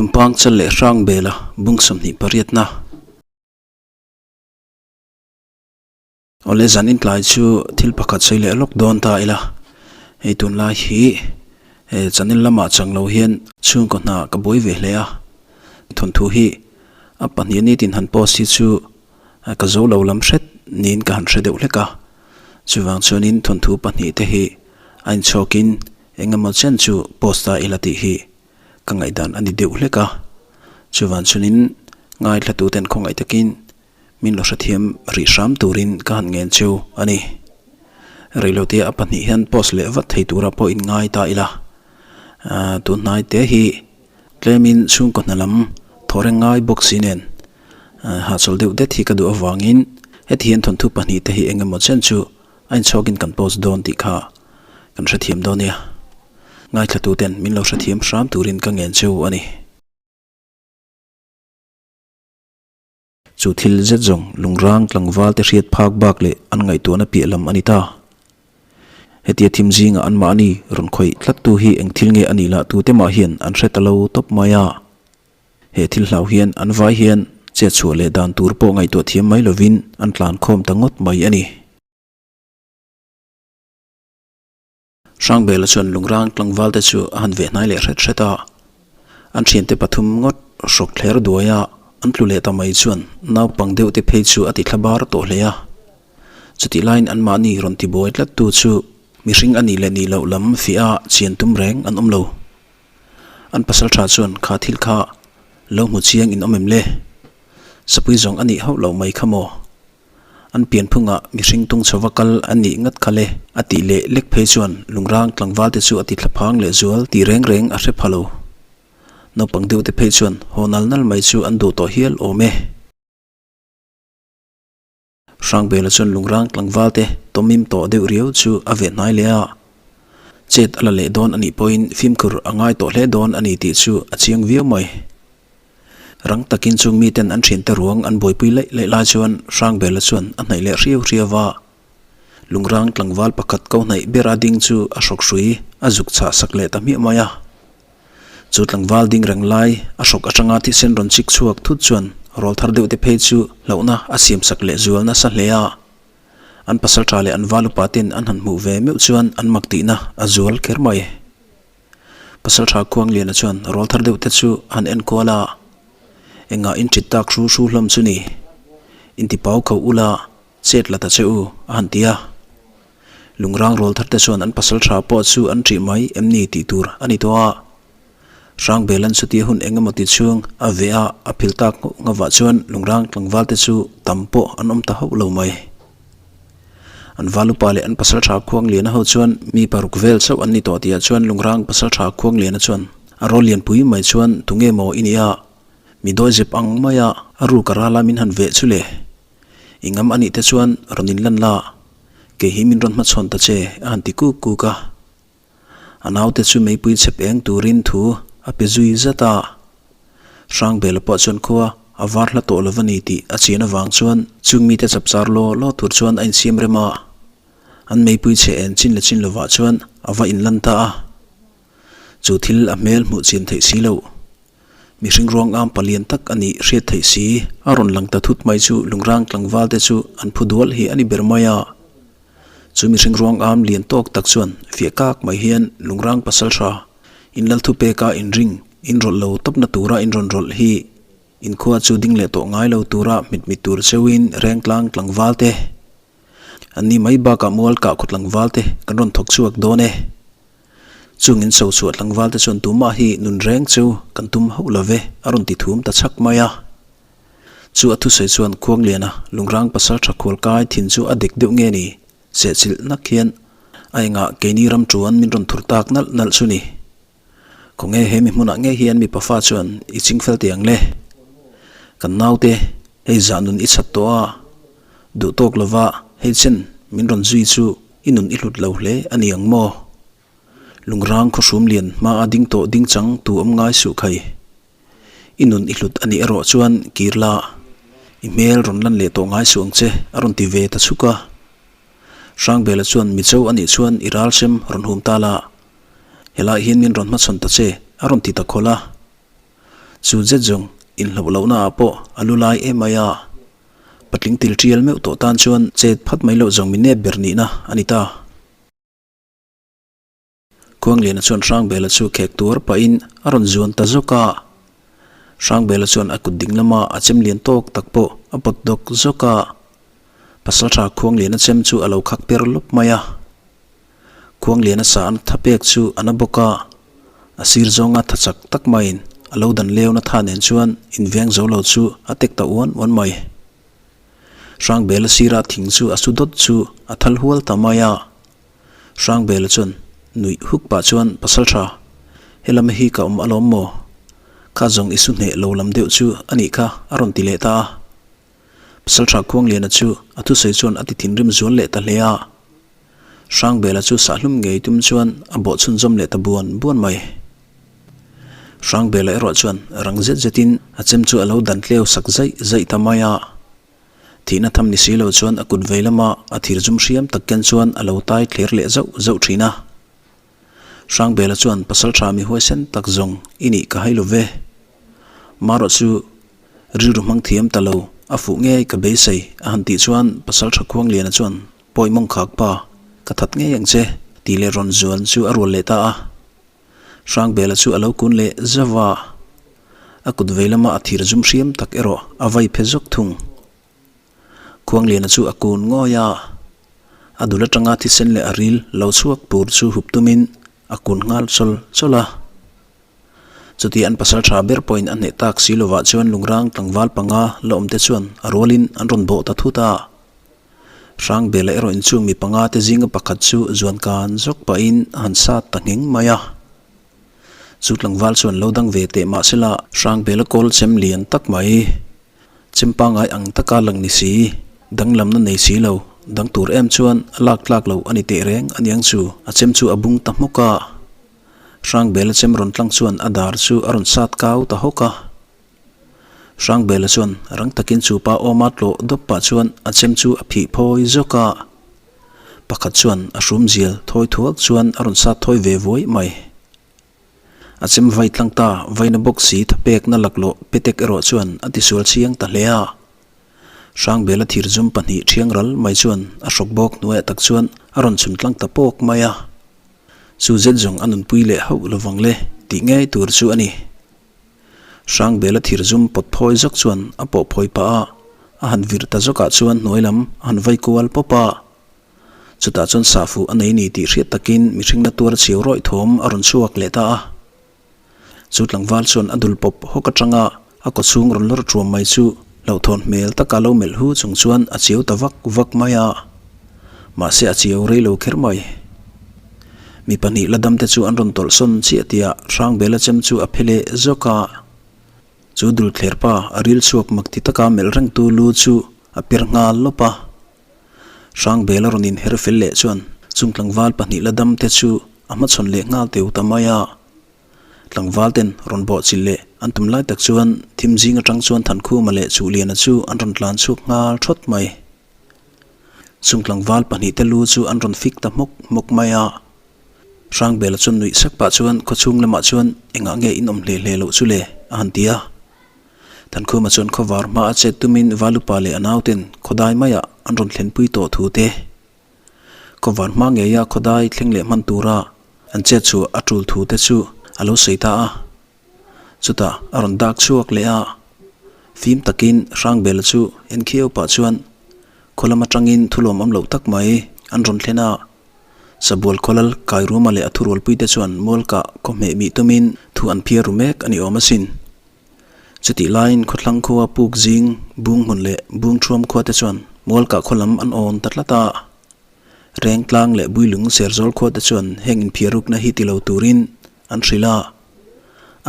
Tumpang chal leh hrang bela bung 28na. Awle zan intlai chu thil pakhat sawi leh lawk dawn ta ila, hei tunlai hi channel lamah chang lo hian chhungkaw hna ka buai ve hle a, thawnthu hi a pahnih nitin han post hi chu ka zo lo lam hret niin ka han hre deuh hlek a, chuvang chuanin thawnthu pahnih te hi a inchhawkin eng emaw chen chu post ta ila tih hi ka ngaihdan a ni deuh hlek a, chuvang chuanin ngaithlatuten khawngaih takin min lo hrethiam rih hram turin ka han ngen cheu a ni. Reilote a pahnih hian post leh vat thei tura pawh in ngai ta ila. Tun hnai te hi tlemin chhungkaw hna lam thaw reng ngai bawk si nen hahchawl deuh det hi ka duh avangin heti hian thawnthu pahnih te hi eng emaw chen chu a inchhawkin kan post dawn tih kha kan hrethiam dawn nia. Ngaithlatuten min lo hrethiam hram turin ka ngen cheu a ni. Chu thil zet zawng lungrang tlangval te hriat phak bak leh an ngaihtuahna piah lam a ni ta. Hetia thim zingah anmahni rawn khawih tlattu hi eng thil nge a nih lah tute mah hian an hre ta lo tawp mai a. He thil hlau hian an vai hian chet chhuah leh dan tur pawh ngaihtuah thiam mai lovin an tlan khawm ta ngawt mai a ni. Hrangbela chuan lungrang tlangval te chu a han veh hnai leh hret hret a, an thiante pathum ngawt hrawk thler duai a, an tlu leh ta mai chuan naupang deuh te phei chu a ti thla bar tawh hle a. Chutih laiin anmahni rawn ti buai tlat tu chu mihring a nih leh nih loh lam fiah a chian tum reng an awm lo. An pasal tha chuan kha thil kha lo hmu chiang in awm em le? Sapui zawng a nih hauh loh mai kha maw? An pianphungah mihring tung chhova kal a nih ngat kha le, a tih leh lek phei chuan lungrang tlangval te chu a ti thlaphang leh zual tih reng reng a hre pha lo. Naupang deuh te phei chuan haw nal nal mai chu an duh tawh hial awm e. Hrangbela chuan lungrang tlangval te tawmim tawh deuh riau chu a ve hnai leh a. Chet a la leh dawn a nih pawhin fimkhur a ngai tawh hle dawn a ni tih chu a chiang viau mai. Rang takin chung miten an thiante ruang an buaipui laih laih lai chuan Hrangbela chuan a hnaih leh hriau hriau a. Lungrang tlangval pakhat ko hnaih ber a ding chu a hrawk hrui a zuk chhah sak leh ta hmiah mai a. Chu tlangval ding reng lai a hrawk atanga thisen rawn chik chhuak thut chuan rawl thar deuh te phei chu hlauhna a siam sak leh zual nasa hle a. An pasal tha leh an val upa ten an han hmuh ve meuh chuan an mak tihna a zual kher mai. Pasalṭha Khuangliana chuan rawl thar deuh te chu a han en kual a, Engah in ṭit tak hru hru hlawm chu ni? Inti pau kho ula chet la ta che u, a han ti a. Lungrang rawl thar te chuan an pasalṭha pawh chu an ṭih mai em ni tih tur a ni tawh a. Hrangbelan chutia hun eng emaw ti chhung a ve a, a phil tak nghauh nghauhah chuan lungrang tlangval te chu tam pawh an awm ta hauh lo mai. An valupa leh an pasaltha Khuangliana ho chuan mi paruk vel chauh an ni tawh tihah chuan Lungrang pasaltha Khuangliana chuan a rawl lianpui mai chuan tunge maw i nia, mi dawi zep ang maia a ruk a rala min han veh chu le. I ngam a nih te chuan rawn inlan la, kei hi min rawn hmachhawn ta che a han ti kuk kuk a. A naute chu meipui chhep eng turin thu a pe zui zat a. Hrangbela pawh chuan khua a var hla tawh lo va ni tih a chian avang chuan chung mite chapchar law law tur chuan a insiam rem a. An meipui chhe en chin leh chin lovah chuan a va inlan ta a. Chu thil a hmel hmuh chian theih si loh. Mihring ruang am palian tak a nih hriat theih si. A rawn lang ta thut mai chu lungrang tlangval te chu an phu dual hi a ni ber mai a. Chu mihring ruang am lian tawk tak chuan fiah kak mai hian lungrang pasal hra in lal thu peka inring in rawlh lo tawpna tura in rawn rawlh hi inkhua chu ding leh tawh ngai lo tura hmitmit tur cheuhin rengtlang tlangval te an ni mai bakah mual kah khaw tlangval te kan rawn thawk chhuak dawn e. Chung in cho chhuah tlangval te chuan tumah hi nun reng chu kan tum hauh lo ve a rawn ti thum ta chhak mai a. Chu a thusawi chuan Khuangliana lungrang pasal tha khual kai thin chu a dek deuh nge ni? Sehchilh nak hian a engah keini ram tuan min rawn thur tak nalh nalh chu ni. Khawnge he mi hmunah ngei hian mipa fa chuan i ching fel teh ang le? Kan naute hei zah nun i chhat tawh a, duh tawk lova hei chen min rawn zui chu i nun i hlut lo hle a ni ang maw? Lungrang khawhrum lian hma a ding tawh ding chang tu awm ngai suh khai. I nun i hlut a nih erawh chuan kir la, i hmel rawn lan leh tawh ngai suh ang che, a rawn ti ve ta chhuk a. Hrangbela chuan Mizo a nih chuan i ral sem rawn hum ta la, helai hian min rawn hmachhawn ta che, a rawn ti ta khawlh a. Chu zet zawng inhloh lohna ah pawh a lu lai em mai a. Patling til tial meuh tawh tan chuan chet phat mai loh zawng mi nep ber nihna a ni ta. Khuangliana chuan Hrangbela chu khek tuar pahin a rawn zuan ta zawk a. Hrangbela chuan a kut ding lama a chem lian tawk tak pawh a pawt dawk zawk a. Pasaltha Khuangliana chem chu a lo khak per lawp mai a. Khuangliana sa an tha pek chu a na bawk a, a sir zawnga tha chak tak maiin a lo dan leuna tha nen chuan inveng zo lo chu a tek ta uan uan mai. Hrangbela sira thing chu a su dawt chu a thal hual ta mai a. Hrangbela chuan nuih huk pah chuan Pasaltha, helam hi ka awm alawm maw? Kha zawng i su hneh lo lam deuh chu a nih kha a rawn ti leh ta a. Pasaltha Khuangliana chu a thusawi chuan a ti thinrim zual leh ta hle a. Hrangbela chu sahlum ngei tum chuan a bawh chhunzawm leh ta buan buan mai. Hrangbela erawh chuan rang zet zetin a chem chu a lo dan tleu sak zaih zaih ta mai a. Thihna tham ni si lo chuan a kut vei lama a thir zum hriam tak ken chuan a lo tai thler leh zauh zauh thin a. Hrangbela chuan pasaltha mi huaisen tak zawng i nih ka hai lo ve. Marawh chu rilru hmang thiam ta lo a fuh ngei ka beisei a han tih chuan pasaltha Khuangliana chuan pawi mawng khak pa ka that ngei ang che tih leh rawn zuan chu a rual leh ta a. Hrangbela chu a lo kun leh zauh a, a kut vei lama a thir zum hriam tak erawh a vai phe zawk thung. Khuangliana chu a kun ngawi a, a dul atanga thisen leh a ril lo chhuak tur chu hup tumin a kun nghal chawl chawl a. Chuti an pasal tha ber pawhin a hneh tak si lovah chuan lungrang tlangval panga la awmte chuan a rualin an rawn bawh ta thut a. Hrangbela erawh inchung mi panga te zinga pakhat chu zuan kan zawk pahin a han sat ta ngheng mai a. Chu tlangval chuan lo dang ve teh mahsela Hrangbela kawl chem lian tak mai. Chem pangai ang taka lang ni si, danglamna nei si lo, dang tur em chuan a lak tlak lo a ni teh reng a niang chu. A chem chu a bung ta hmawk a. Hrangbela chem rawn tlang chuan a dar chu a rawn sat kau ta hawk a. Hrangbela chuan rang takin chu pa awma tlawh dawp pah chuan a chem chu a phih phawi zawk a. Pakhat chuan a hrum zial thawi thuak chuan a rawn sat thawi ve vuai mai. A chem vai tlang ta, vaina bawk si thapekna laklawh petek erawh chuan a tisual chiang ta hle a. Hrangbela thir zum pahnih thiang ral mai chuan a hrawk bawk hnuaiah tak chuan a rawn chhun tlang ta pawk mai a. Chu zet zawng a nunpui leh hauh lovang le tih ngei tur chu a ni. Hrangbela thir zum pawt phawi zawk chuan a pawh phawi pah a, a han vir ta zawkah chuan hnuai lam a han vai kual pawp a. Chutah chuan sahfuh a nei ni tih hriat takin mihring na tuar chhiau rawih thawm a rawn chhuak leh ta a. Chu tlangval chuan a dul pawp hawk atanga a kawchhung rawn lawr thuam mai chu hlauhthawn hmel taka lo melh hu chung chuan a chiau ta vak vak mai a. Mahse a chiau rei lo kher mai. Mi pahnih la dam te chu an rawn tawlh sawn chiah tia Hrangbela chem chu a phe leh zawk a. Chu dul thler pa a ril chhuak mak ti taka melh rengtu lu chu a per nghal lawp a. Hrangbela rawn inher fel leh chuan chung tlangval pahnih la dam te chu a hmachhawn leh nghal teu ta mai a. Tlangval ten rawn bawh chilh leh an tum lai tak chuan thim zing atang chuan Thankhuma leh Chuhliana chu an rawn tlan chhuak nghal thawt mai. Chung tlangval pahnih te lu chu an rawn fik ta hmawk hmawk mai a. Hrangbela chuan nuih sak pah chuan khawchhung lamah chuan engah nge in awm hle hle loh chu le a han ti a. Thankhuma chuan khawvar hma a chet tumin Valupa leh a nauten khawdai maiah an rawn thlenpui tawh thu te, khawvar hma ngeia khawdai thleng leh hman tura an chet chhuah a tul thu te chu a lo sawi ta a. Chutah a rawn dak chhuak leh a, fim takin Hrangbela chu en khiau pah chuan khaw lam atangin thulawm awm loh tak mai an rawn thlen a. Sabual khawlal Kairuma leh a thurualpuite chuan Mualkah khawhmeh mih tumin thu an phiar ru mek a ni awm asin. Chutih laiin khawthlang khua puk zing bung hmun leh bung thuam khua te chuan Mualkah khaw lam an awn ta tlat a. Rengtlang leh Builung Serzawl khua te chuan heng inphiarukna hi ti lo turin an hrilh a.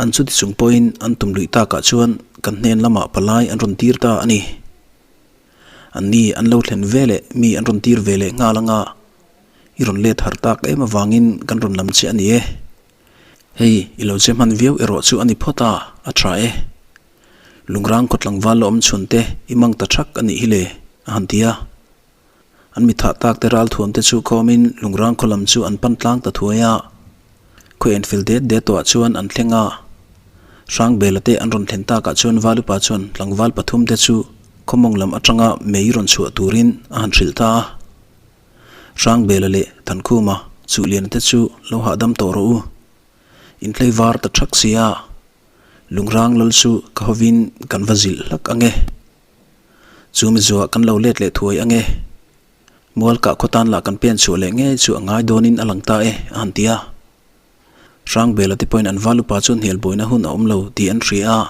An chuti chung pawhin an tum luih takah chuan kan hnen lamah palai an rawn tir ta a ni. An ni an lo thlen ve leh mi an rawn tir ve leh nghal anga i rawn let har tak em avangin kan rawn lam che a ni e. Hei, i lo che hman viau erawh chu a ni phawt a, a tha e. Lungrang khaw tlangval la awm chhun te i mang ta thak a nih hi le, a han ti a. An mi thah tak te ral thuam te chu khawmin Lungrang khaw lam chu an pan tlang ta thuai a. Khaw en fel det det tawhah chuan an thleng a. Hrangbela te an rawn thlen takah chuan Valupa chuan tlangval pathumte chu khawmawng lam atanga mei rawn chhuah turin a han hrilh ta a. Hrangbela leh Thankhuma Chuhliana te chu lo hahdam tawh rawh u. Intlei var ta thak si a, Lungrang lal chu ka hovin kan va zilh hlak ang e. Chu mizuah kan lo let leh thuai ang e. Mualkah khaw tan lah kan pen chhuah leh ngei chu a ngai dawnin a lang ta e, a han ti a. Hrangbela te pawhin an val upa chu hnial buaina hun a awm lo tih an hria a.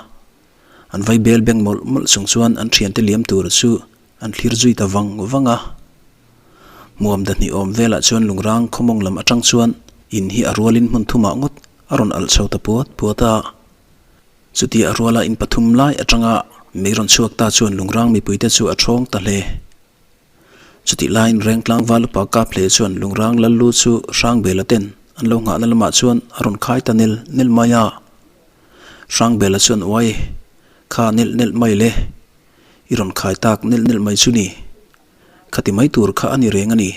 An vai bel beng mawlh mawlh chung chuan an thiante liam tur chu an thlir zui ta vang vang a. Hmuam dahnih awm velah chuan lungrang khawmawng lam atang chuan in hi a rualin hmun thumah ngawt a rawn alh chho ta puat puat a. Chutia a ruala in pathum lai atanga mei rawn chhuak ta chuan lungrang mipuite chu a thawng ta hle. Chutih laiin Rengtlang Valupa Kaple chuan Lungrang Lallu chu Hrangbela ten an lo nghahna lamah chuan a rawn khai ta nel nel mai a. Hrangbela chuan Uai, kha nel nel mai le, i rawn khai tak nel nel mai chu ni. Khati mai tur kha a ni reng a ni.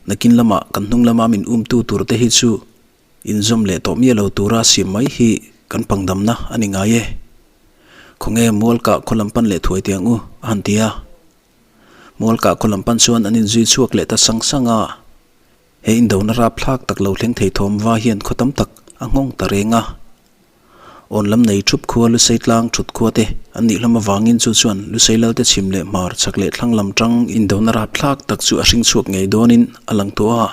Nakin lamah kan hnung lama min umtu tur te hi chu inzawm leh tawh miah lo tura siam mai hi kan pangdamna a ni ngai e. Khawnge Mualkah khaw lam pan leh thuai teh ang u, a han ti a. Mualkah khaw lam pan chuan an inzui chhuak leh ta sang sang a. He indona rapthlak tak lo thleng thei thawm va hian khaw tam tak a nghawng ta reng a. Awn lam nei thup khua Lusei tlang thut khua te an nih hlawm avangin chu chuan Lusei Lalte chhim leh hmar chhak leh thlang lam tang indona rapthlak tak chu a hring chhuak ngei dawnin a lang tawh a.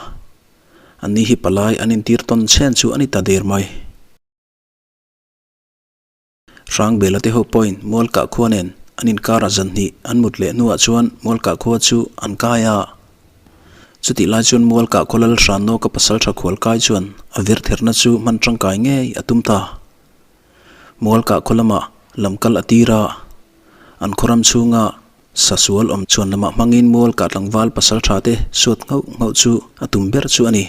Anni hi palai an intir tawn chhen chu a ni ta der mai. Hrangbela te ho pawhin Mualkah khua nen an inkara zan hnih an mut leh hnuah chuan Mualkah khua chu an kai a. Chutih lai chuan Mualkah khaw lal Hrannawka pasal tha khual kai chuan a vir therna chu hman tangkai ngei a tum ta. Mualkah khaw lamah lamkal a tir a, an khaw ram chhunga sa sual awm chuan lamah hmangin Mualkah tlangval pasal tha te suat nghauh nghauh chu a tum ber chu a ni.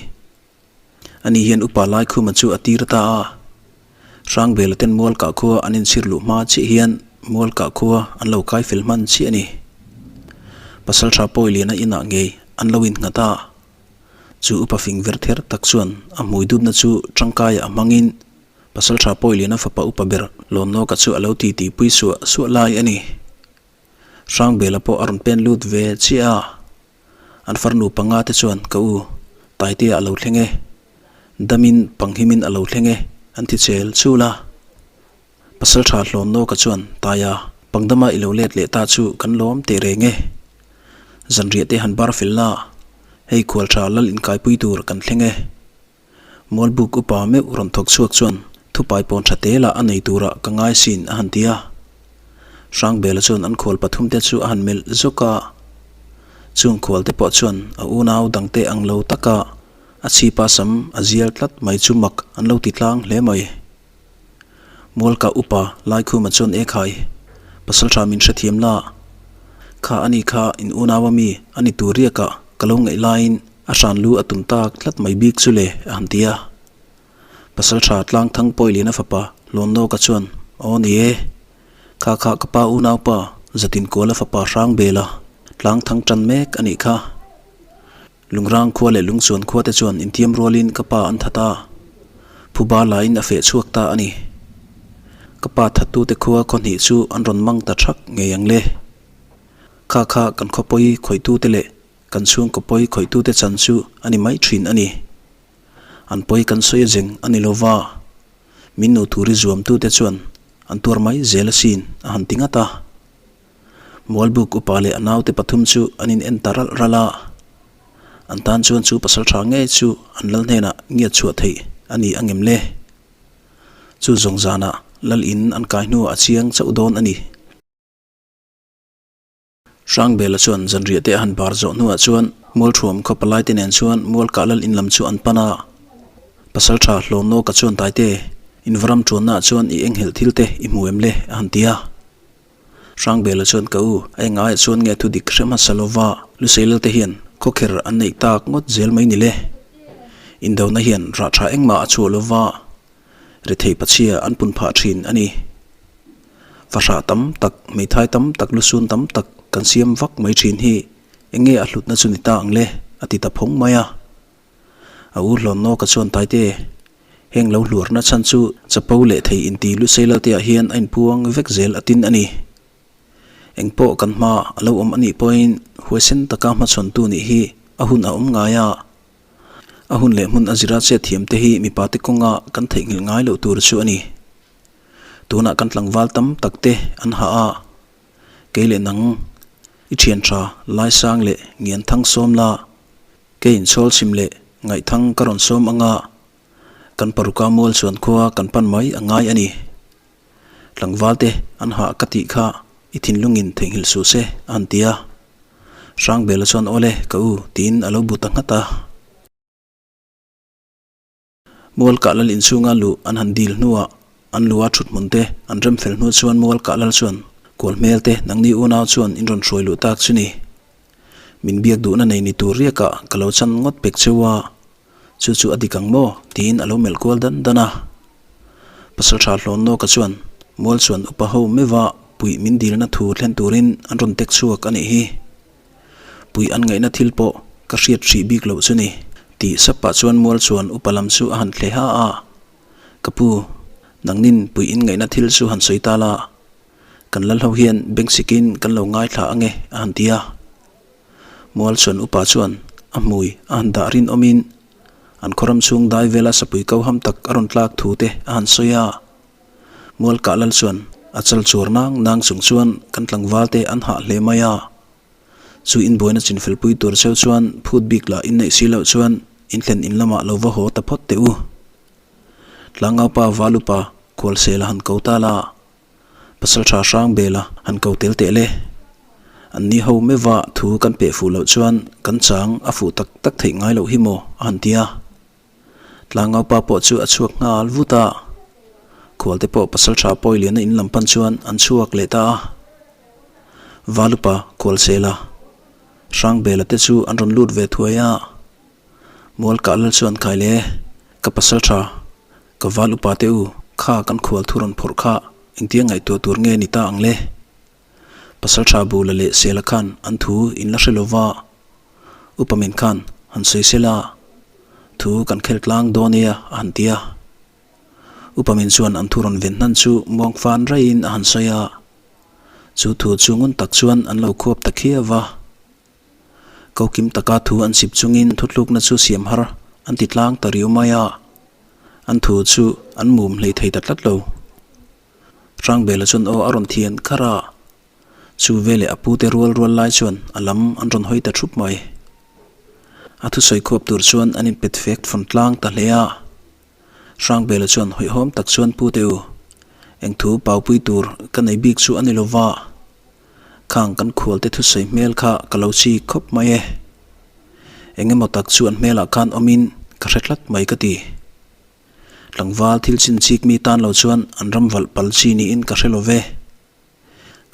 Ani hian upa Laikhuma chu a tir ta a. Hrangbela ten Mualkah khua an inchhir luh hma chiah hian Mualkah khua an lo kai fel hman chiah a ni. Pasaltha Pawiliana inah ngei an lo innghat a. Chu upa fing ver ther tak chuan a hmui dupna chu tangkaiah a hmangin Pasaltha Pawiliana fapa upa ber Lawnnawka chu a lo titi pui suah suah lai a ni. Hrangbela pawh a rawn pen lut ve chiah a. An farnu panga te chuan, Ka u, Taitea a lo thleng e. Damin panghimin a lo thleng e, an ti chel chul a. Pasaltha Hlawnlawka chuan, Taia, pangdama i lo let leh ta chu kan lawm teh reng e. Zanriah te han bar fel la, hei khualtha lal inkaipui tur kan thleng e. Mualbuk upa meuh rawn thawk chhuak chuan thupai pawn tha te lah a nei turah ka ngai sin a han ti a. Hrangbela chuan an khual pathumte chu a han melh zawk a. Chung khualte pawh chuan a unau dangte ang lo taka a chhipa sam a zial tlat mai chu mak an lo ti tlang hle mai. Mualka upa Laikhuma chuan e khai, Pasaltha min hrethiam la, kha a ni kha in unau a mi a ni tur riakah ka lo ngaih laiin a hran lu a tum tak tlat mai bik chu le a han ti a. Pasaltha Tlangthang Pawiliana fapa Hlawnnawka chuan aw ni e, kha kha ka pa unaupa Zatinkuala fapa Hrangbela Tlangthang tan mek a nih kha. Lungrang khua leh Lungchuan khua te chuan intiam rualin ka pa an that a, phuba laiin a feh chhuak ta a ni. Ka pa thattute khua khaw hnih chu an rawn mang ta thak ngei ang le. Kha kha kan khaw pawi khawihtute leh kan chhungkaw pawi khawihtute chan chu a ni mai thin a ni. An pawi kan sawi a zeng a ni lo va, min nu turi zuamtute chuan an tuar mai zel asin a han ti ngat a. Mualbuk upa leh a naute pathum chu an in en ta ralh ralh a, an tan chuan chu pasal tha ngei chu an lal hnenah ngiat chhuah theih a ni ang em le? Chu zawng zanah lal in an kai hnuah a chiang chauh dawn a ni. Hrangbela chuan zanriah te a han bar zawh hnuah chuan Mualthuam khaw palai te nen chuan Mualkah lal in lam chu an pan a. Pasal tha Hlawnnawka chuan Taite, invaram tuannaah chuan i enghelh thil te i hmu em le? a han ti a. Hrangbela chuan ka u, a engaiah chuan nge thu dik hre hmasa lova Luseilal te hian khawkher an neih tak ngawt zel mai ni le. Indona hian rah tha engmah a chhuah lova rethei pachhia an pun phah thin a ni. Fahrah tam tak, hmeithai tam tak, lusun tam tak kan siam vak mai thin hi enge a hlutna chu ni ta ang le a ti ta phawng mai a. A u Hlawnnawka chuan Taite. Heng lo hluarna chhan chu chapo leh thei inti lusei lalteah hian a inpuang vek zel a tin a ni. Eng pawh kan hma a lo awm a nih pawhin huaisen taka hmachhawntu nih hi a hun a awm ngai a. A hun leh hmun a zira chet thiam te hi mipate kawnga kan theihnghilh ngai loh tur chu a ni. Tunah kan tlangval tam tak te an hah a, kei leh nang i thian tha Laisang leh Ngianthang sawm la, kei inchhawl chhim leh Ngaihthang ka rawn sawm anga kan paruka mual chuan khua kan pan mai a ngai a ni. Tlangval te an hah ka tih kha i thinlungin theihnghilh suh se a han ti a. Hrangbela chuan awle ka u tiin a lo bu ta nghat a. Mual kah lal inchhunga luh an han dil hnuah an lu a thut hmun te an rem fel hnu chuan mual kah lal chuan kual hmel te nangni unau chuan in rawn hruai luh tak chu ni. Min biak duhna nei ni tur riakah ka lo chan ngawt pek cheu a. Chu chu a dik ang maw? tiin a lo melh kual dan dan a. Pasalṭha hlawn nawka chuan mual chuan upa ho meuha puih min dilna thu thlen turin an rawn tek chhuak a nih hi. Puih an ngaihna thil pawh ka hriat hrih bik loh chu ni, tih sap pah chuan mual chuan upa lam chu a han thle ha a. Ka pu, nangnin puih in ngaihna thil chu han sawi ta la, kan lal ho hian beng sikin kan lo ngaithla ange a han ti a. Mual chuan upa chuan a hmui a han dah rinawmin an khawram chhung dai vela sapui ko ham tak a rawn tlak thu te a han sawi a. Mual kah lal chuan a chal chuar nang nang chung chuan kan tlangval te an hah hle mai a. Chu inbuaina chinfelpui tur cheu chuan phut bik lah inneih si loh chuan inthlen in lamah lo va haw ta phawt teh u. Tlangaupa Valupa khualsel a han ko ta la. Pasalṭha hrang bela han ko tel teh le. An ni ho meuha thu kan peh fuh loh chuan kan chang a fuh tak tak theih ngai loh hi maw a han ti a. Tlangaupa pawh chu a chhuak nghal vut a. Khualte pawh pasalṭha pawi liana in lam pan chuan an chhuak leh ta a. Valupa Khualsela, Hrangbela te chu an rawn lut ve thuai a. Mual kah lal chuan kai le, ka pasalṭha, ka val upa te u, kha kan khual thu rawn phawrh kha engtia ngaihtuah tur nge ni ta ang le? Pasalṭha Bula leh Sela khan an thu in la hre lo va, upa min khan han sawi sela, thu kan khel tlang dawn nia a han ti a. Upa min chuan an thu rawn ven hnan chu muang fan raiin a han sawi a, chu thu chu ngun tak chuan an lo khuap ta khiau va. Kokim taka thu an chip chungin thutlukna chu siam har an ti tlang ta riau mai a, an thu chu an mum hlei thei ta tlat lo. Hrangbela chuan aw a rawn thian kharh a, chu veleh a pute rual rual lai chuan a lam an rawn hawi ta thup mai. A thusawi khuap tur chuan an inpet fek fawn tlang ta hle a. Hrangbela chuan hawihhawm tak chuan pute u, eng thu paupui tur ka nei bik chu a ni lova, Khang kan khualte thusawi hmel kha ka lo chi khawp mai e. Eng emaw tak chu an hmelah khan awmin ka hre tlat mai ka ti. Tlangval thil chin chik mi tan lo chuan an ram valh pal chi niin ka hre lo ve.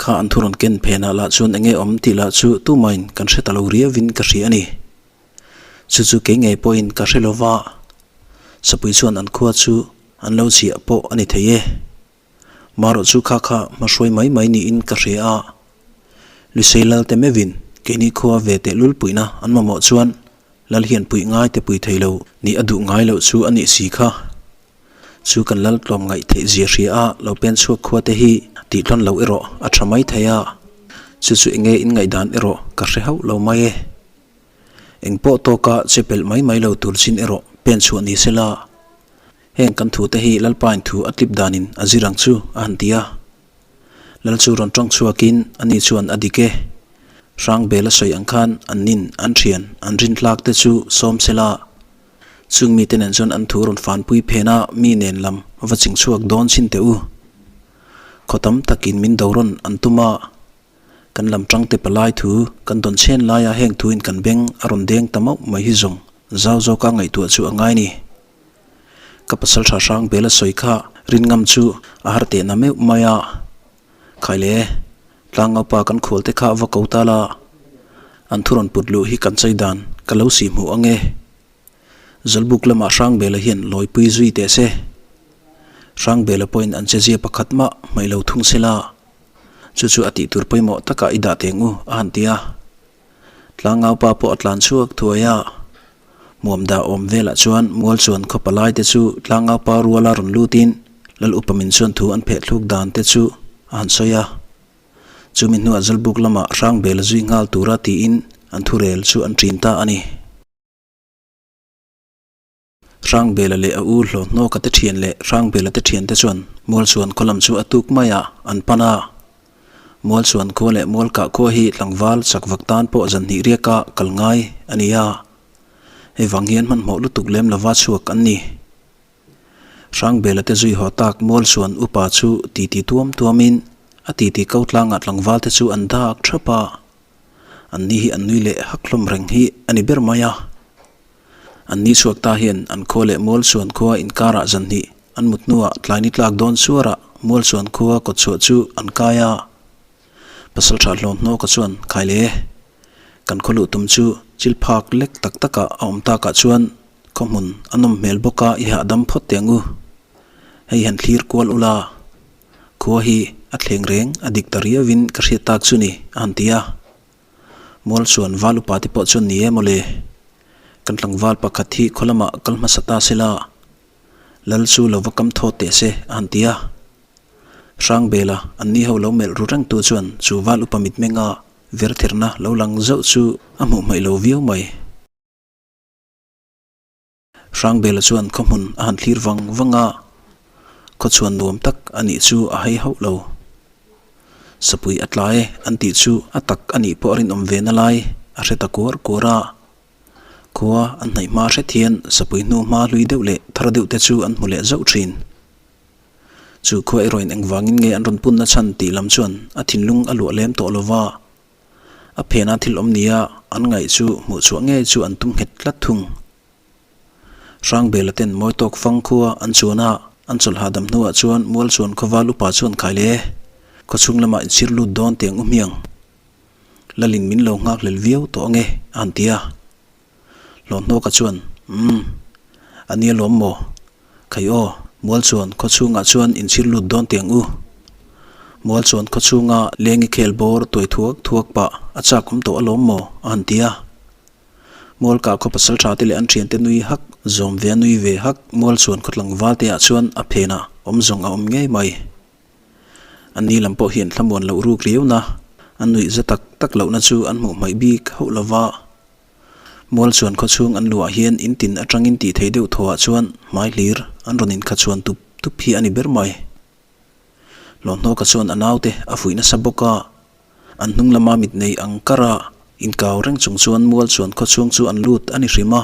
Kha an thu rawn ken phenah lah chuan enge awm tih lah chu tumahin kan hre ta lo riauin ka hria a ni. Chu chu kei ngei pawhin ka hre lo va, Sapui chuan an khua chu an lo chhiah pawh a ni thei e. Marawh chu kha kha hmahruai mai mai niin ka hria a. Lusei lal te meuhin keini khua ve tehlul puihna an mamawh chuan lal hian puih ngai te pui thei lo nih a duh ngai loh chu a nih si kha. Chu kan lal tlawm ngaih theih zia hria a lo pen chhuak khua te hi tih tlawn loh erawh a tha mai thei a. Chu chu enge in ngaihdan erawh ka hre hauh lo mai e. Eng pawh tawka che pelh mai mai lo tur chin erawh pen chhuah ni sela. Heng kan thute hi Lalpain thu a tlip danin a zir ang chu, a han ti a. Lal chu rawn tawng chhuakin ani chuan a dik e. Hrang bel a sawi ang khan an nin, an thian, an rin tlak te chu sawm sela. Chung mite nen chuan an thu rawn fanpui phen a mi nen lam va ching chhuak dawn chhin teh u. Khaw tam takin min do rawn an tum a. Kan lam tangte palai thu kan dawn chhen laia heng thuin kan beng a rawn deng ta mauh mai hi zawng zau zawka ngaihtuah chu a ngai ni. Ka pasal tha hrang bel a sawi kha rin ngam chu a har teh na meuh mai a. Khai le, tlangaupa kan khual te kha va ko ta la, an thu rawn put luh hi kan chei dan ka lo sih hmuh ang e. Zawlbuk lamah Hrangbela hian lawipui zui teh se. Hrangbela pawhin an chezia pakhat mah hmaih lo thung se la, chu chu a tih tur pawimawh takah i dah teng u a han ti a. Tlangaupa pawh a tlan chhuak thuai a. Hmuam dah awm velah chuan mual chuan khaw palai te chu tlangau pa ruala rawn lutin Lal upa min chuan thu an pheh thluk dan te chu a han sawi a. Chumi hnuah Zawlbuk lamah Hrangbel a zui nghal tura tiin an thurel chu an ṭin ta a ni. Hrangbela leh a u Hlawhnawka te ṭhian leh Hrangbela te ṭhiante chuan Mualchuan khaw lam chu a tuk mai a, an pan a. Mualchuan khua leh Mualkah khua hi tlangval chak vak tan pawh zan hnih riaka kal ngai a ni a. Hei vang hian hmanhmawh lutuk lem lova chhuak an ni. Hrangbela te zui haw tak Mualchuan upa chu titi tuam tuamin a titi ko tlangah tlangval te chu an dak ṭhap a. An ni hi an nui leh hak hlawm reng hi a ni ber mai a. An ni chhuak ta hian an khua leh Mualchuan khua inkarah zan hnih an mut hnuah tlai ni tlak dawn suarah Mualchuan khua kawtchhuah chu an kai a. Pasalṭha hlawm hnawka chuan khai le. Kan khaw luh tum chu chil phak lek tak takah a awm takah chuan khaw hmun a nawm hmel bawk a i hahdam phawt teh ang u. Hei han thlir kual ula. Khua hi a thleng reng a dik ta riauin ka hriat tak chu ni a han ti a. Mual chuan val upa te pawh chuan ni e mawle. Kan tlangval pakhat hi khaw lamah kal hmasa ta se la, Lal chu lo va kam thawt teh se a han ti a. Hrangbela an ni ho lo melh ru reng tu chuan chu val upa mitmenga vertherna lo lang zauh chu a hmuh hmaih lo viau mai. Hrangbela chuan khaw hmun a han thlir vang vang a, khaw chhuan nuam tak a nih chu a hei hauh lo. Sapui a tlai an tih chu a tak a nih pawh a rinawm ve na lai a hre ta kuar kuar a. Khua an hnaih hma hret hian sapui hnu hma hlui deuh leh thar deuh te chu an hmu leh zauh thin. Chu khua erawhin engvangin nge an rawn punna chhan tih lam chuan a thinlung a luah lem tawh lo va. A phena thil awm nia an ngaih chu hmuh chhuah ngei chu an tum nghet tlat thung. Hrangbela ten mawi tawk fang khua an chuan a, an chawlh hahdam hnuah chuan mual chuan khawval upa chuan khai le, khaw chhung lamah inchhir lut dawn tiang u hmiang. Lalin min lo nghak hlel viau tawh ange a han ti a. Hlawhnawka chuan, Umm, a nia lawm maw? Khai aw, mual chuan khaw chhungah chuan inchhir lut dawn tiang u. Mual chuan khaw chhunga lengi khel bawr tuai thuak thuak pah a chak awm tawh alawm maw? a han ti a. Mual kah khaw pasal tha te leh an thiante nui hak, zawm ve a nui ve hak, mual chuan khaw tlangval te ah chuan a phenah awm zawng a awm ngei mai. An ni lam pawh hian thlamuan loh ruk riauna, an nuih za tak tak lohna chu an hmuh hmaih bik hauh lova. Mual chuan khaw chhung an luah hian in tin atangin tih theih deuh thawhah chuan hmai hlir an rawn inkha chhuan tup tup hi a ni ber mai. Hlawhnawka chuan a naute a fuih nasa bawk a, an hnung lama mit nei ang kar a inkau reng chung chuan mual chuan khaw chhung chu an lut a ni hrim a.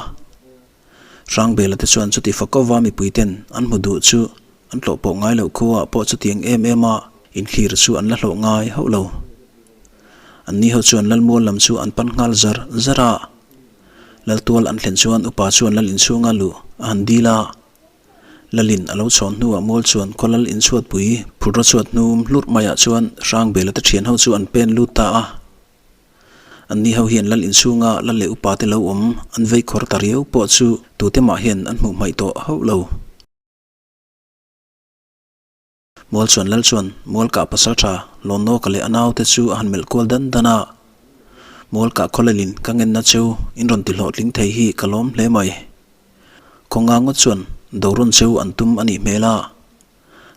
Hrangbela te chuan chuti fakova mipui ten an hmu duh chu an tlawh pawh ngai loh khuaah pawh chutiang em em a inthlir chu an la hlawh ngai hauh lo. An ni ho chuan Lalmual lam chu an pan nghal zar zar a. Laltual an thlen chuan upa chuan Lal inchhunga luh a han dil a. Lalin a lo chhawn hnuah mual chuan khaw lal inchhuatpui phurra chhuat hnum hlurh maiah chuan Hrangbela te thian ho chu an pen lut ta a. An ni ho hian lal inchhunga lal leh upa te lo awm an vei khawr ta riau pawh chu tute mah hian an hmuh hmaih tawh hauh lo. Mual chuan lal chuan mual kah pasal tha Lawnawka leh a naute chu a han melh kual dan dan a. Mual kah khawlalin ka ngenna cheu in rawn ti hlawhtling thei hi ka lawm hle mai. Khawnga ngawt chuan dorawn cheu an tum a nih hmel a.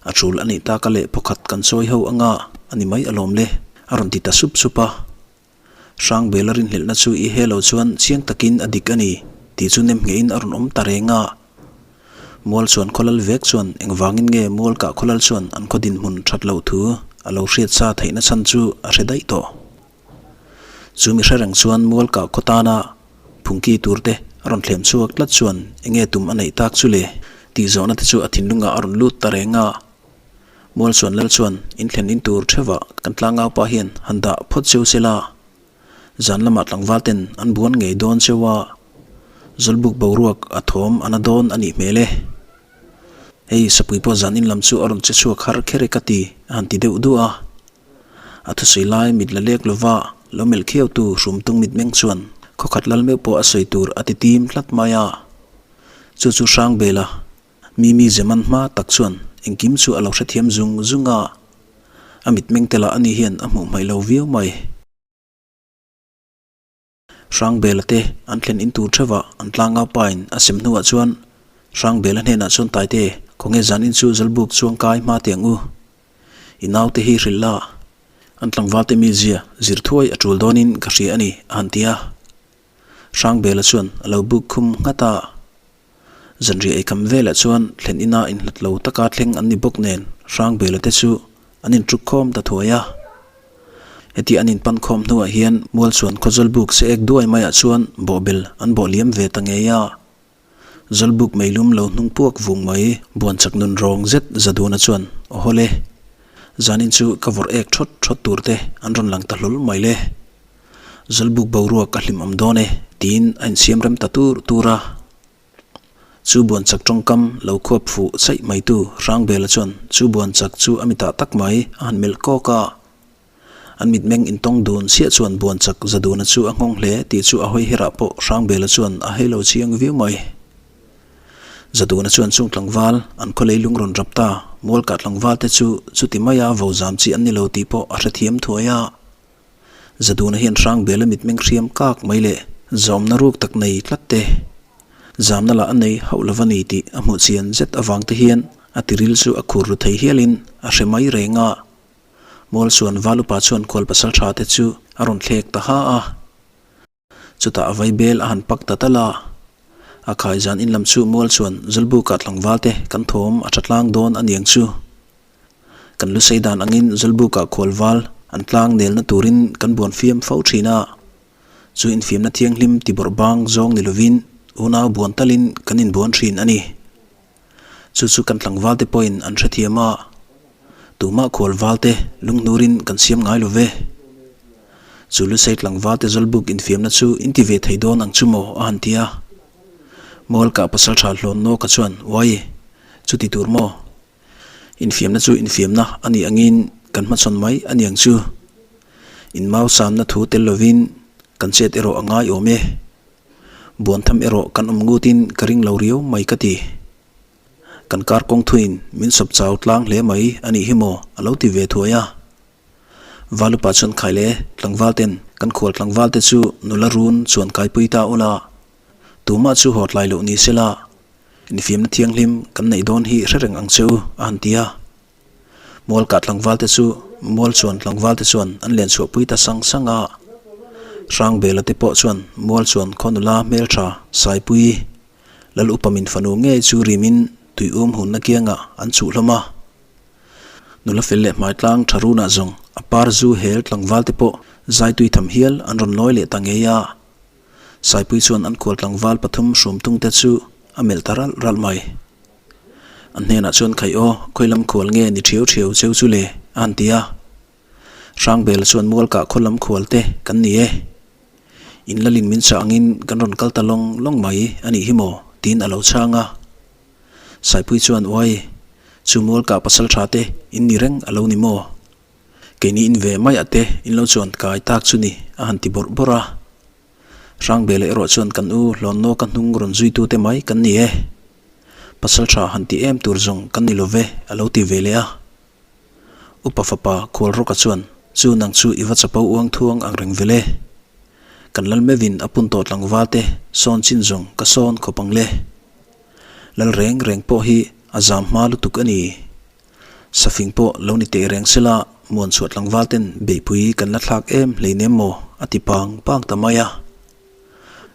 A tul a nih taka leh phawkhat kan chawi ho anga a ni mai alawm le, a rawn ti ta sup sup a. Hrangbela rinhlelhna chu i he lo chuan chiang takin a dik a ni tih chu nem ngeiin a rawn awm ta reng a. Mual chuan khawlal vek chuan engvangin nge mual kah khawlal chuan an khaw dinhmun that loh thu a lo hriat sa theihna chhan chu a hre daih tawh. Chu mi hre reng chuan mual kah khaw tana phungki tur te a rawn thlem chhuak tlat chuan enge tum a neih tak chu le tih zawhna te chu a thinlungah a rawn lut ta reng a. Mual chuan lal chuan in thlen in tur theuhah kan tlangau pa hian han dah phawt cheu se la, zan lamah tlangval ten an buan ngei dawn cheu a, Zawlbuk boruak a thawm a na dawn a nih hmel e. Hei sapui pawh zan in lam chu a rawn che chhuak har kher e ka ti a han ti deuh duah a. A thusawi lai mit la lek lova lo melh khiautu hrumtung mitmeng chuan khawkhat lal meuh pawh a sawi tur a ti tim tlat mai a. Chu chu Hrangbela Mimi Zeman hma tak chuan engkim chu a lo hrethiam zung zung a, a mitmeng te lah ani hian a hmuh hmaih lo viau mai. Hrangbela te an thlen in tur theuhah an tlangau pain a sem hnuah chuan Hrangbela hnenah chuan Taite, khawnge zanin chu Zawlbuk chuang kai hma teh ang u. I naute hi hrilh la, an tlangvalte mizia zir thuai a tul dawnin ka hria a ni, a han ti a. Hrangbela chuan a lo buk khum nghat a. Zanriah eikham velah chuan thlen ina inhlat lo taka thleng an ni bawk nen Hrangbela te chu an intruk khawm ta thuai a. Heti an inpan khawm hnuah hian mual chuan khawzawl buk se ek duai maiah chuan bawhbel an bawh liam ve ta ngei a. Zawlbuk meilum lo hnung puak vung mai buan chak nun rawng zet Zaduna chuan, Aw hawle, zanin chu ka vawrh ek thawt thawt tur te an rawn lang ta hlawl mai le. Zawlbuk boruak a hlim awm dawn e, tiin a insiam rem ta tur tur a. Chu buan chak tawngkam lo khuap fuh chaih maitu Hrangbela chuan chu buan chak chu a mitah tak mai a han melh kawk a. An mitmeng intawng dun chiah chuan buan chak Zaduna chu a nghawng hle tih chu a hawi herah pawh Hrangbela chuan a hei lo chiang viau mai. Zaduna chuan chung tlangval an khaw leilung rawn rap ta, mualkah tlangval te chu chuti maia vo zam chi an ni lo tih pawh a hrethiam thuai a. Zaduna hian Hrangbela mitmeng hriam kak mai leh zawmna ruk tak nei tlat te, zamna lah a nei hauh lo va ni tih a hmuh chian zet avang te hian a tiril chu a khur ru thei hialin a hre mai reng a. Mual chuan Valupa chuan khual pasal tha te chu a rawn thlek ta ha a. Chutah a vai bel a han pak ta tal a. A khai zan in lam chu Mual chuan Zawlbuka tlangval te kan thawm a tha tlang dawn a niang chu. Kan lusei dan angin Zawlbuka khual val an tlang nelna turin kan buan fiam fo thin a. Chu infiamna thianghlim ti bawrh bang zawng ni lovin unau buan talin kan inbuan thin a ni. Chu chu kan tlangval te pawhin an hrethiam a, tumah khual val te lunghnurin kan siam ngai lo ve. Chu Lusei tlangval te Zawlbuk infiamna chu in ti ve thei dawn ang chu maw a han ti a. Mualkah pasaltha hlawn nawka chuan, Uai, chu ti tur maw? Infiamna chu infiamna a nih angin kan hmachhawn mai a niang chu. In mau samna thu tel lovin kan chet erawh a ngai awm e. Buantham erawh kan awm ngutin ka ring lo riau mai ka ti. Kan kar kawng thuin min sawp chau tlang hle mai a nih hi maw a lo ti ve thuai a. Valupa chuan khai le tlangval ten kan khual tlangval te chu nula run chuan kaipui ta ula tumah chu haw tlai loh ni sela infiamna thianghlim kan neih dawn hi hre reng ang che u a han ti a. Mualkah tlangval te chu mual chuan tlangval te chuan an len chhuahpui ta sang sang a. Hrangbela te pawh chuan mual chuan khaw nula hmeltha Saipui Lal upa min fanu ngei chu rimin tuium hunna kiangah an chuh hlawm a. Nula fel leh hmaitlang tha runah zawng a par zu hel tlangval te pawh zaitui tham hial an rawn lawi leh ta ngei a. Saipui chuan an khual tlangval pathum hrum tung te chu a melh ta ralh ralh mai. An hnenah chuan Khaih aw, khawi lam khual nge ni thiau thiau cheu chu le? a han ti a. Hrangbela chuan Mualkah khaw lam khual te kan ni e. In lalin min chah angin kan rawn kal ta lawng lawng mai a nih hi maw? tiin a lo chhang a. Saipui chuan Uai, chu Mualkah pasal tha te in ni reng a lo ni maw? Keini in ve maiah te in lo chuan kai tak chu ni a han ti bawrh bawrh a. Hrangbela erawh chuan kan u Hlawnnaw ka hnung rawn zuitute mai kan ni e. Pasal tha han ti em tur zawng kan ni lo ve a lo ti ve leh a. Upa fapa Khualrawka chuan chu nang chu i va chapo uang thuang ang reng vel e. Kan lal mevin a pun tawh tlangval te sawn chin zawng ka sawn khawp ang le. Lal reng reng pawh hi a zam hma lutuk a ni. Safing pawh lo ni teh reng sela muan chhuah tlangval ten beihpui kan la thlak em hleinem maw a ti pang pang ta mai a.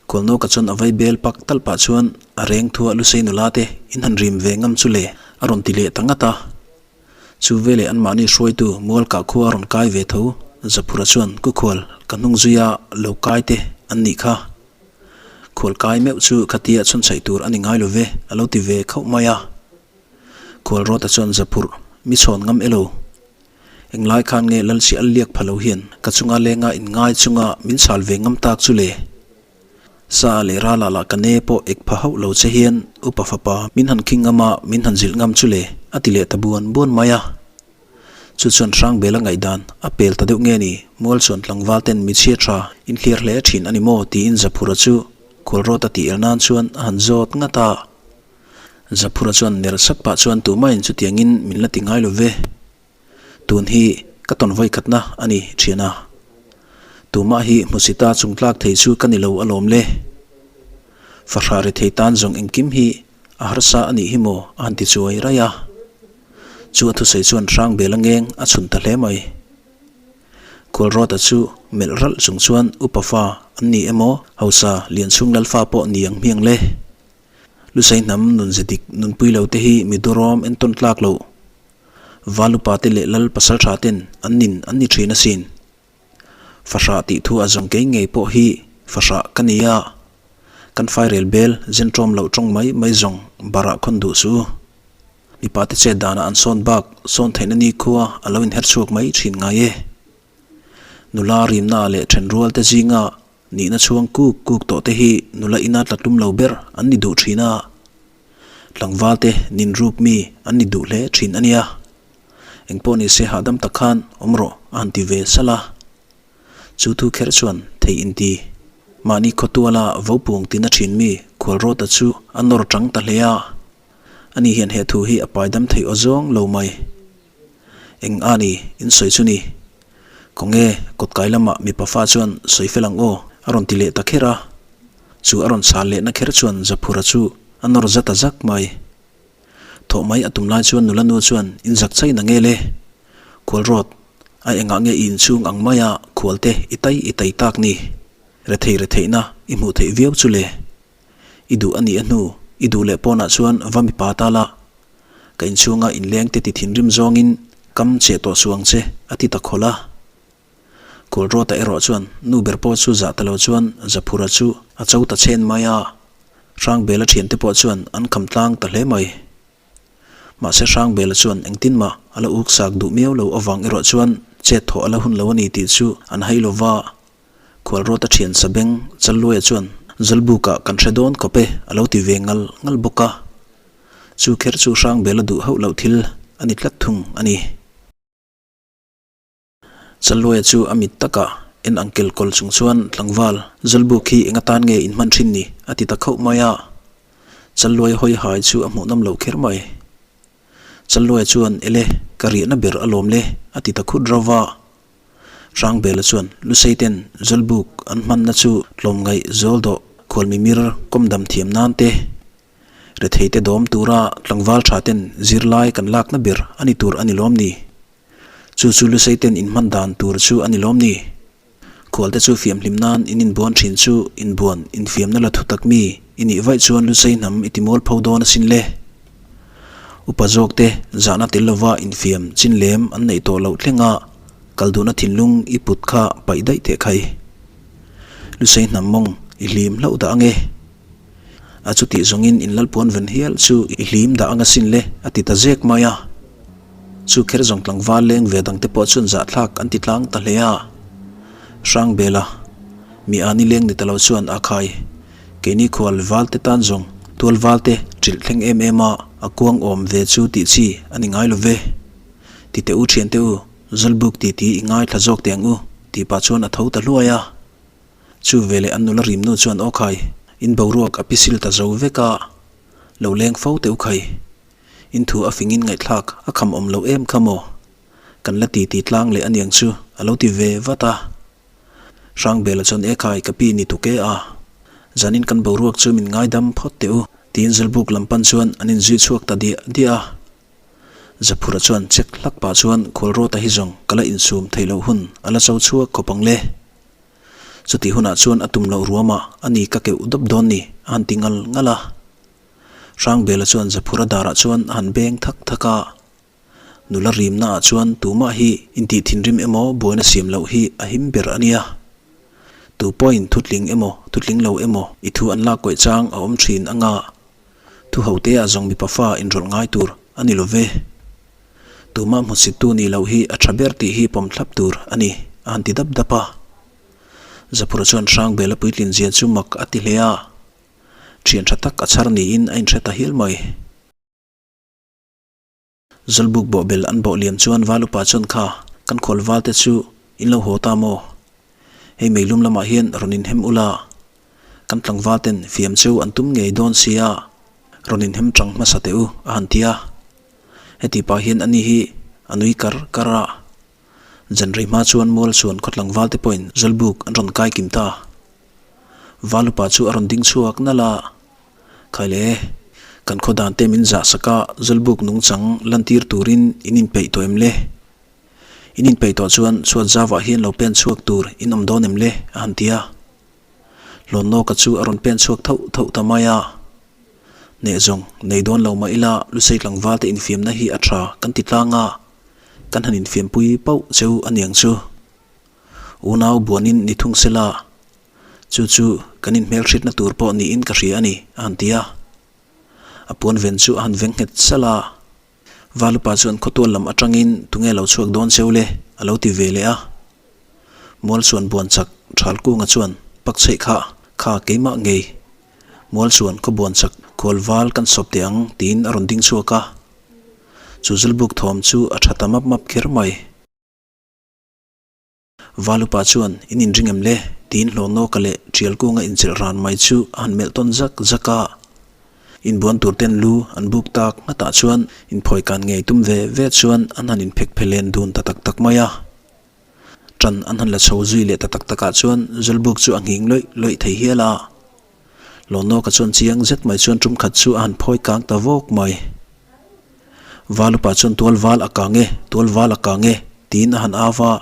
Khualnawka chuan a vai bel pak talh pah chuan a reng thua Lusei nula te in han rim ve ngam chu le a rawn ti leh ta ngat a. Chu veleh anmahni hruaitu Mualkah khua a rawn kai ve tho Zaphura chuan Kukhual ka hnung zuia lo kai te an nih kha. Khual kai meuh chu khatia chhawnchhaih tur a ni ngai lo ve a lo ti ve khauh mai a. Khualrawta chuan Zaphur mi chhawn ngam elo. Englai khan nge Lalsi al liak pha lo hian ka chunga lenga in ngai chunga min chhal ve ngam tak chu le? Sa leh rala lah ka ne pawh ek pha hauh lo che hian upa fapa min han khing ngam a, min han zilh ngam chu le? a ti leh ta buan buan mai a. Chu chuan Hrangbela ngaihdan a pel ta deuh nge ni, mual chuan tlangval ten mi chhia tha in hliar hle thin a ni maw tiin Zaphura chu Khualrawta tih el nan chuan a han zawt ngat a. Zaphura chuan ner sak pah chuan tumahin chutiangin min la ti ngai lo ve. Tun hi ka tawn vawi khatna a ni thian a. Tumah hi hmusita chungtlak thei chu ka ni lo alawm le. Fahrah ri thei tan zawng engkim hi a harsa a nih hi maw a han ti chuai raih a. Chu a thusawi chuan Hrangbela ngeng a chhun ta hle mai. Khualrawta chu melh ralh chung chuan upa fa an ni emaw hausa Lianchhung Lalfa pawh ni ang hmiang le. Lusei hnam nunze dik nunpui lo te hi mi durawm entawn tlak loh. Valupa te leh Lal pasal tha ten an nin an ni thin asin. Fahrah tih thu a zawng kei ngei pawh hi fahrah ka ni a, kan fairel bel zen ṭawm loh ṭawng mai mai zawng barah khawn duh suh u. Mipa te chet danah an sawn bak sawn theihna nikhua a lo inher chhuak mai ṭhin ngai e. Nula rimna leh ṭhenrual te zinga nihna chhuang kuk kuk tawh te hi nula ina tla tum lo ber an ni duh ṭhin a, tlangval te nin ruk mi an ni duh hle ṭhin a nia. Engpawh ni se hahdam tak khan awm rawh a han ti ve salh a. Chu thu kher chuan thei inti. Mahni khawtuala vopung tina thin mi Khualrawta chu a nawr tang ta hle a. Ani hian he thu hi a paidam theih aw zawng lo mai. Eng a ni in sawi chu ni. Khawnge kawtkai lamah mipa fa chuan sawi fel ang aw a rawn ti leh ta kher a. Chu a rawn chhal lehna kher chuan Zaphura chu a nawr za ta zak mai. Thawh mai a tum lai chuan nula nu chuan in zak chai na nge le? Khualrawt, a engah nge i inchhung ang maia khualte i tai i tai tak ni? Rethei retheihna i hmuh theih viau chu le? I duh a nih a hnu, i duh leh pawnah chuan va mipa ta la. Ka inchhunga inlengte ti thinrim zawngin kam che tawh suh ang che, a ti ta khawlh a. Kawlrawta erawh chuan nu ber pawh chu zah ta lo chuan Zaphura chu a cho ta chhen mai a, Hrangbela thiante pawh chuan an kham tlang ta hle mai. Mahse Hrangbela chuan engtin mah a la uk sak duh miau lo avang erawh chuan chet thawh a la hun lo a ni tih chu an hai lo va. Khualrawta thian Sabeng Challuaia chuan Zawlbukah kan hre dawn khawp e a lo ti ve ngal ngal bawk a. Chu kher chu Hrangbela duh hauh loh thil a ni tlat thung a ni. Challuaia chu a mit takah en ang kel kawl chung chuan tlangval Zawlbuk hi eng atan nge in hman thin ni? a ti ta khauh mai a. Challuaia hawi hai chu a hmuh nawm loh kher mai. Challuaia chuan Ele, ka riahna ber alawm le a ti ta khut rauh va. Hrangbela chuan Luseiten Zawlbuk an hmanna chu tlawmngaih zawldawh khualmimir kawmdam thiam nan te, retheite dawm tura tlangval tha ten zirlai kan lakna ber a ni tur a ni lawm ni? Chu chu Lusei ten in hman dan tur chu a ni lawm ni? Khualte chu fiamhlim nan in inbuan thin chu inbuan infiamna la thu tak mi i nih vaih chuan Lusei hnam i ti mual pho dawn asin le. Upa zawk te zahna tel lova infiam chin lem an neih tawh loh thleng a kal duhna thinlung i put kha paih daih teh khai. Lusei hnam mawng i hlim hlauh dah ange. A chutih zawngin in lalpuan ven hial chu i hlim dah ang asin le, a ti ta zek mai a. Chu kher zawng tlangval leng ve dangte pawh chuan zahthlak an ti tlang ta hle a. Hrangbela, mi a ni leng ni ta lo chuan a khai. Keini khual valte tan zawng tual valte ṭilh thleng em em a, a kuang awm ve chu tih chi a ni ngai lo ve. Ti teh u ṭhiante u, Zawlbuk titi i ngaithla zawk teh ang u, tih pah chuan a tho ta hluai a. Chu veleh an nula rimnu chuan aw khai, in boruak a pisil ta zo vek a, lo leng fo teh u khai. In thu a fingin ngaihthlak a kham awm loh em kha maw? Kan la ti ti tlang leh aniang chu a lo ti ve vat a. Hrangbela chuan e khai ka pi ni tuk e a, zanin kan boruak chu min ngaidam phawt teh u tiin Zawlbuk lam pan chuan an inzui chhuak ta diah diah a. Zaphura chuan check hlak pah chuan Khualrawta hi zawng ka la insum theih loh hun a la cho chhuak khawp ang le. Chutih hunah chuan a tum loh ruamah a ni ka keuh dawp dawn ni a han ti ngal ngal a. Hrangbela chuan Zaphura darah chuan a han beng thak thak a. Nula rimnaah chuan tumah hi intih thinrim emaw buaina siam loh hi a him ber a nia. Tu pawhin thutling emaw thutling lo emaw i thu an lak kawih chang a awm thin anga thu hoteah zawng mipa fa inrawlh ngai tur a ni lo ve. Tumah hmuchhittu nih loh hi a tha ber tih hi pawm thlap tur a ni, a han ti dap dap a. Zaphura chuan Hrangbela puitlin zia chu mak a ti hle a, thian tha tak a chhar niin a inhre ta hial mai. Zawlbuk bawhbel an bawh liam chuan Valupa chuan kha kan khual valte chu in lo haw ta maw? Hei meilum lamah hian rawn inhem ula, kan tlangvalten fiam cheu an tum ngei dawn sia, rawn inhem tang hmasa teh u, a han ti a. Heti pah hian ani hi a nui kar kar a. Zan rei hma chuan mual chuan khaw tlangval te pawhin Zawlbuk an rawn kai kim ta. Valupa chu a rawn ding chhuak nalh a, Khai le, kan khaw dan te min zah sak a, Zawlbuk nungchang lantir turin in inpeih tawh em le? In inpeih tawh chuan chhuat zauah hian lo pen chhuak tur in awm dawn em le? a han ti a. Hlawnlawka chu a rawn pen chhuak thauh thauh ta mai a. Neh zawng, nei dawn lo mah ila Lusei tlangval te infiamna hi a tha kan ti tlang a, kan han infiampui pauh cheu a niang chu. Unau buanin ni thung sela, chu chu kan inhmelhriatna tur pawh niin ka hria a ni, a han ti a. A puan ven chu a han veng nghet salh a. Valupa chuan khawtual lam atangin tunge lo chhuak dawn cheu le? a lo ti ve leh a. Mual chuan buan chak Thalkunga chuan pak chheih kha kha keimah ngei. Mual chuan khaw buan chak khual val kan sawp teh ang tiin a rawn ding chhuak a. Chu Zulbuk thawm chu a tha ta map map kher mai. Valupa chuan, In inring em le? tiin Hlawnawka leh Tialkunga inchelh ran mai chu a han melh tawn zak zak a. Inbuan tur ten lu an buk tak nghatah chuan inphawi kan ngei tum ve ve chuan an han inphek phe len dun ta tak tak mai a. Tan an han la chho zui leh ta tak takah chuan Zawlbuk chu a nghing lawih lawih thei hial a. Hlawnawka chuan chiang zet mai chuan tum khat chu a han phawi kang ta vawk mai. Valupa chuan tual val a kang e, tual val a kang e, tiin a han au va.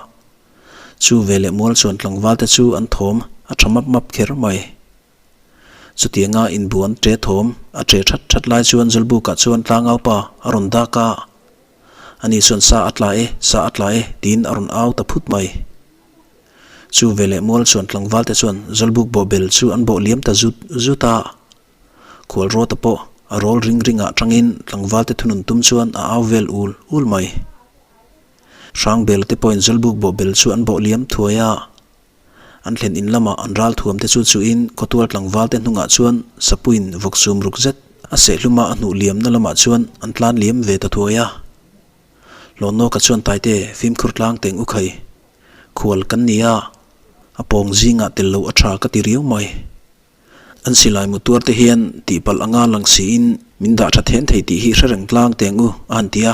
Chu veleh mual chuan tlangval te chu an thawm a tha map map kher mai. Chutianga inbuan ṭe thawm a ṭe that that lai chuan Zawlbukah chuan tlangaupa a rawn dak a. Ani chuan sa a tla e, sa a tla e, tiin a rawn au ta phut mai. Chu veleh mual chuan tlangval te chuan Zawlbuk bawhbel chu an bawh liam ta zut zut a. Khual rawta pawh a rawl ring ringah tangin tlangvalte thunun tum chuan a au vel ul ul mai. Hrangbela te pawhin Zawlbuk bawhbel chu an bawh liam thuai a. An thlen in lamah an ral thuam te chu chuhin khawtual tlangvalte hnungah chuan Sapuiin vawk sum ruk zet a sehhluma a hnuh liamna lamah chuan an tlan liam ve ta thuai a. Hlawnawka chuan Taite fimkhur tlang teng u khai. Khual kan ni a, a pawng zingah tel loh a tha ka ti riau mai. An silai mu tuar te hian tihpalh anga lang siin min dah tha then thei tih hi hre reng tlang teng u a han ti a.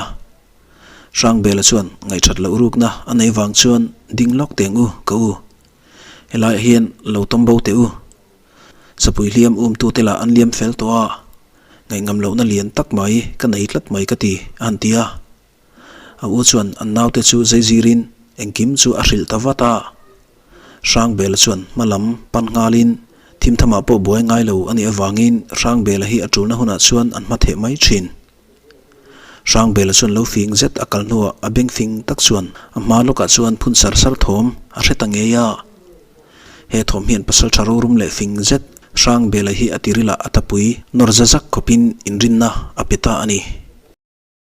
Hrangbela chuan ngaihthat loh rukna a nei vang chuan ding lawk teng u ka u. Helaiah hian lo tawm bo teh u. Sapui hliam um tute lah an liam fel tawh a, ngaihngam lohna lian tak mai ka nei tlat mai ka ti a han ti a. A u chuan an naute chu zeizirin engkim chu a hrilh ta vat a. Hrangbela chuan hma lam pan nghalin thimthamah pawh buai ngai lo a nih avangin Hrangbela hi a tulna hunah chuan an hma theh mai thin. Hrangbela chuan lo fing zet a kal hnuah a beng fing tak chuan a hma lawkah chuan phun sar sar thawm a hre ta ngei a. He thawm hian pasal tha rorum leh fing zet Hrangbela hi a tirilah a tapui nawr za zak khawpin inrinna a pe ta a ni.